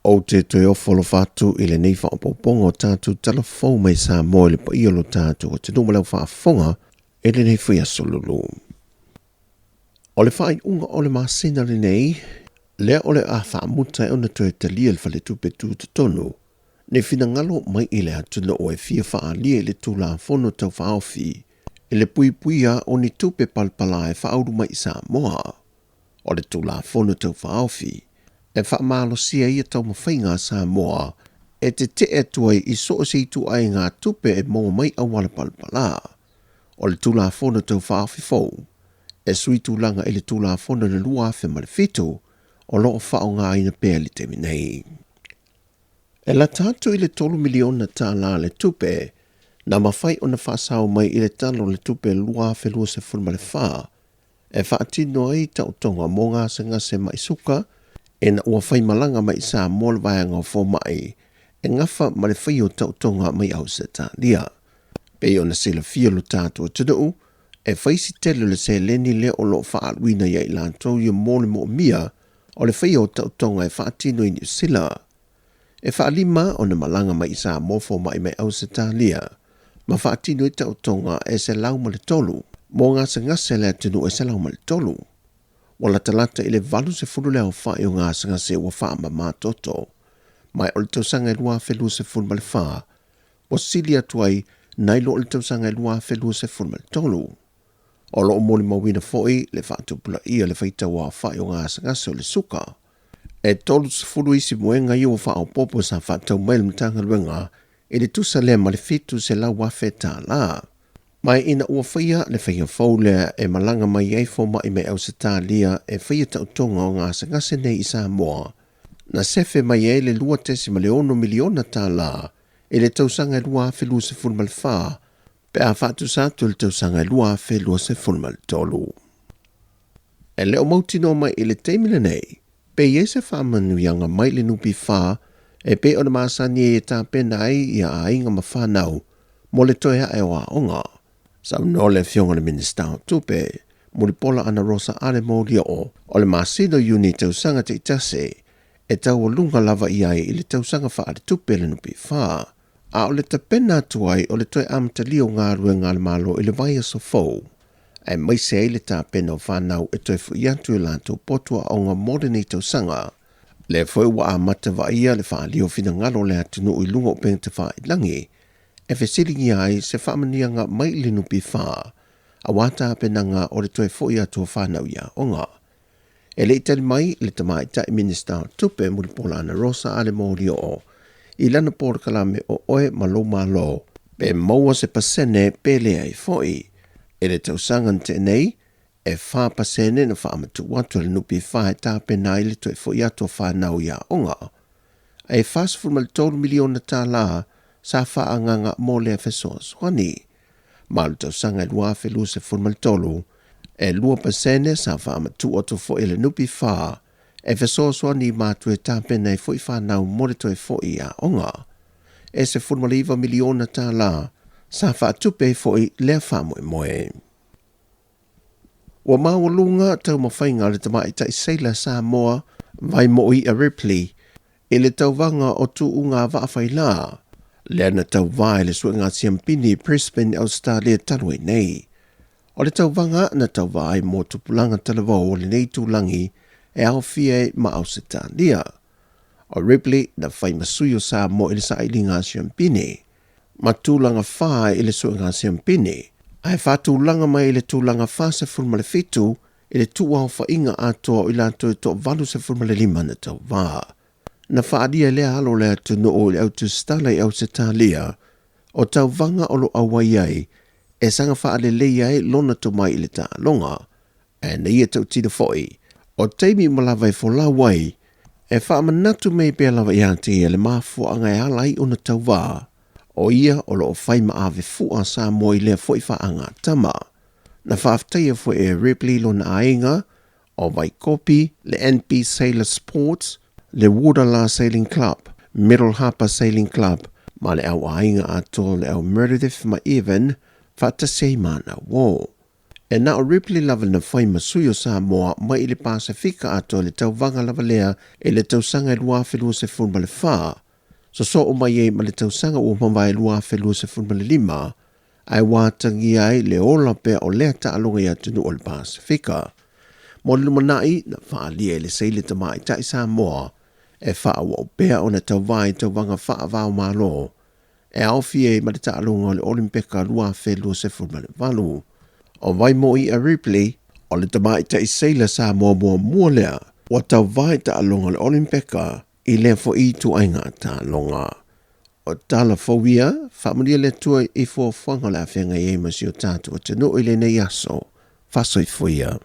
Ou te toe ofo alofa atu i lenei faaopoopoga o tatou tala fou mai Samoa i le paia o lo tatou atunuu ma lau faafofoga i lenei foi aso lulu. O le faaiuga o le masina lenei, lea o le a faamuta ai ona toe talia le Faletupe Tutotonu nei finagalo mai i le atunuu e fia faaalia i le Tulafono Tau Faaofi i le puipuia o ni tupe palapala e faaulu mai i Samoa. O le Tulafono Tau Faaofi e faamalosia ia taumafaiga a Samoa e tetee atu ai i so o se ituaiga tupe e maua mai auala palapala. O le Tulafono Tau Faaofi fou e sui tulaga i le Tulafono i le 2007 o lo o faaaogaina pea i le taimi nei. E lata atu i le $3 miliona tala le tupe na mafai ona faasao mai i le Tala o le Tupe 2024 e faatino ai taotoga mo gasegase mai suka ina ua faimalaga mai i Samoa le vaega o fomai e gafa ma le faia o taotoga mai Ausetalia. Pei ona silafia lo tatou atunuu, e fai si tele o le seleni lea o lo o faaaluina ia i latou ia mo le moomia o le faia o taotoga e faatino i Niu Sila. E faalima ona malaga mai i Samoa fomai mai Ausetalia ma faatino ai taotoga e 103 mo gasegase a le atunuu e 103. Ua latalata i le 80 le aofai o gasegase ua faamama toto. Mai o le tausaga e 2024, ua sili atu ai nai lo le tausaga e 2023. O lo o molimauina foi le faatupulaia le faitau aofai o gasegase o le suka. E 30 isi moega ia ua faaopoopo sa faatau mai le Matagaluega i le tusa lea ma le $700,000. Mai ina ua faia le faiga fou lea e malaga mai ai fomai mai Ausetalia e faia taotoga o gasegase nei i Samoa, na sefe mai ai le $2.6 miliona tala i le tausaga e 2024 pe a faatusa atu i le tausaga e 2023. E le o mautinoa mai i le taimi lenei pe i ai se faamanuiaga mai le NPF e pei ona masani ai e tapena ai ia aiga ma fanau mo le toe ae o aoga. Saunoa le Afioga i le Minisita o Tupe, Mulipola Anarosa Ale Molioo, o le masina o Iuni tausaga taitasi e taualuga lava i ai i le tausaga faaletupe a le NPF, a o le tapena atu ai o le toe amatalia o galuega a le Malo i le vaiaso fou, aemaise ai le tapena o fanau e toe foi atu i latou potu aoga mo lenei tausaga. Lea foi ua amata vaaia le faalia o finagalo o le atunuu i luga o upega tafailagi e fesiligia ai se faamanuiaga mai i le NPF aua tapenaga o le toe foi atu o fanau i aoga. E le i tali mai le tamaitai Minisita o Tupe Mulipola Anarosa Ale Molioo i lana polokalame o Oe ma Lou Malo pe maua se pasene pe leai foi. I le tausaga na tea nei, e 4% na faamatuu atu e le NPF e tapena ai le toe foi atu o fanau i aoga. E $43 miliona tala sa faaagaaga mo lea fesoasoani. Ma le tausaga e 2023, e 2% sa faamatuu atu foi e le NPF e fesoasoani i matua e tapena ai foi fanau mo le toe foi i aoga. E $19 miliona tala sa faatupe ai foi lea faamoemoe. Ua maualuga taumafaiga a le tamaitai seila Samoa Vaimoi'a Ripley i le tauvaga o tuuga vaa failā, lea na tauvā i le suega siampini i Brisbane, Ausetalia talu ai nei. O le tauvaga na tauvā ai mo tupulaga talavou o lenei itulagi e aofia ai ma Ausetalia. O Ripley na fai ma sui o Samoa i le sailiga siampini ma tulaga fa i le suega siampini, ae faatulaga mai i le tulaga 47 i le tuuaofaiga atoa o i latou e toa-85 na tauvā. Na faaalia lea alo o le atunuu i le autusitala i Ausetalia o tauvaga o lo o auai ai e saga faalelei ai lona tomai i le taaloga, ae na ia tautino foi o taimi uma lava e folau ai, e faamanatu mai pea lava ia te ia le mafuaaga e ala ai ona tauvā, o ia o lo o fai ma ave fua Samoa i lea foi faagatama. Na faafetaia foi e Ripley lona aiga, o Vaikopi, le NP Sailor Sports, le Wudala Sailing Club, Middle Harbour Sailing Club, ma le au aiga atoa o le au Meredith ma Evan, faatasi ai ma ana uō. E na o Ripley lava na fai ma sui o Samoa mai i le Pasefika atoa i le tauvaga lava lea i le tausaga e 2024, sosoo mai ai ma le tausaga ua mavae 2025, ae ua atagia ai le ola pea o lea taaloga i atunuu o le Pasefika. Mo le lumanai, na faaalia e le sailor tamaitai Samoa e faaauau pea ona tauva i tauvaga faava-o-Malo e aofia ai ma le taaloga o le Olimpeka 2028. O Vaimoi'a Ripley, o le tamaitai sailor Samoa muamua lea ua tauva i taaloga o le Olimpeka i lea foi ituaiga taaloga. O tala fou ia, faamanuia le Atua i fuafuaga o le a feagai ai ma si o tatou atunuu i lenei aso. Faasoifua ia.